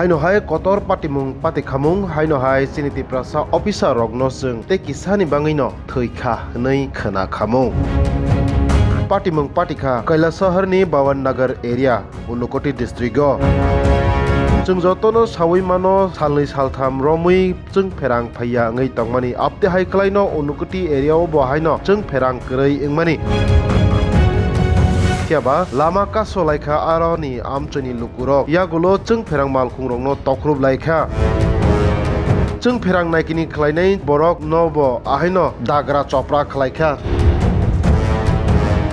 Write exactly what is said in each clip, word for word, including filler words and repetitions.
Haino hai kotor patimung patikhamung, haino hai chini Tiprasa officer rokno chwng tei kisani bangwino thwi kha hwnwi khwna khamung. Patimung patikha Kailasahar ni Bhawan Nagar area, Unakoti district o. Chwng jotono sawi mano, salnwi saltham romwi chwng pherang phaiya wngwi tongmani, abte hai kwlaino Unakoti area o bo haino chwng pherang kwrwi wngmani. Phiya ba lama kaso laikha aroni amchoni lukurok, yagulo chwng pherang malkhungrokno tokhrup laikha. Chwng pherang naikini khlainai borokno bo ahaino dagra chopra khlaikha.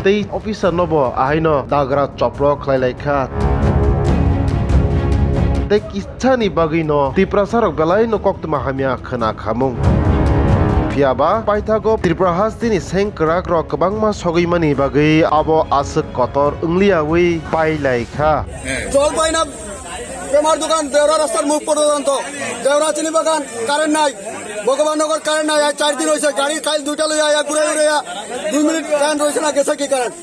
Tei officer no bo ahaino dagra chopro khlai lai kha. Tei kisani bagwi no Tiprasa rok belai no koktwma hamya khwna khamung. Phiya ba paithago Tripura hasteni seng kwrak rok kwbangma sogwi mani bagwi abo aswk kotor wngliyawi pai lai kha. জল পাই না, বেমার দোকান, দেওরা রাস্তার মুখ পর্যন্ত, দেওরা চিনি বাগান, কারেন্ট নাই, ভগবাননগর কারেন্ট নাই। আজ চার দিন হয়েছে, গাড়ি কাল দুইটা লইয়া আয়া ঘুরে ঘুরে আয়া, দুই মিনিট কারেন্ট রয়েছে না, গেছে কি কারেন্ট?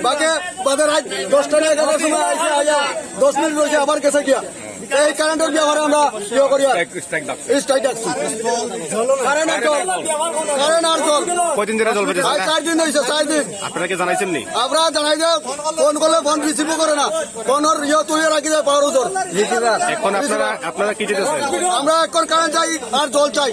বাকি বাদে রাত দশটা না এগারোটার সময় আইসে, আয়া দশ মিনিট রয়েছে, আবার গেছে গিয়া। এই কারেন্টের ব্যাপারে আমরা ইয়ে করি আর স্ট্রাইক ডাকছি। কারেন্ট আর জল, কারেন্ট আর জল। কয়দিন ধরে জল বেঁচে আজ চার দিন হয়েছে, চার দিন। আপনারা কি জানাইছেন নি? আমরা জানাই যে ফোন করলে ফোন রিসিভও করে না, ফোনের ইয়ে তুলে রাখি দেয় পাওয়ার উজোর। এখন আপনারা, আপনারা কি চাইতেছেন? আমরা এখন কারেন্ট চাই আর জল চাই।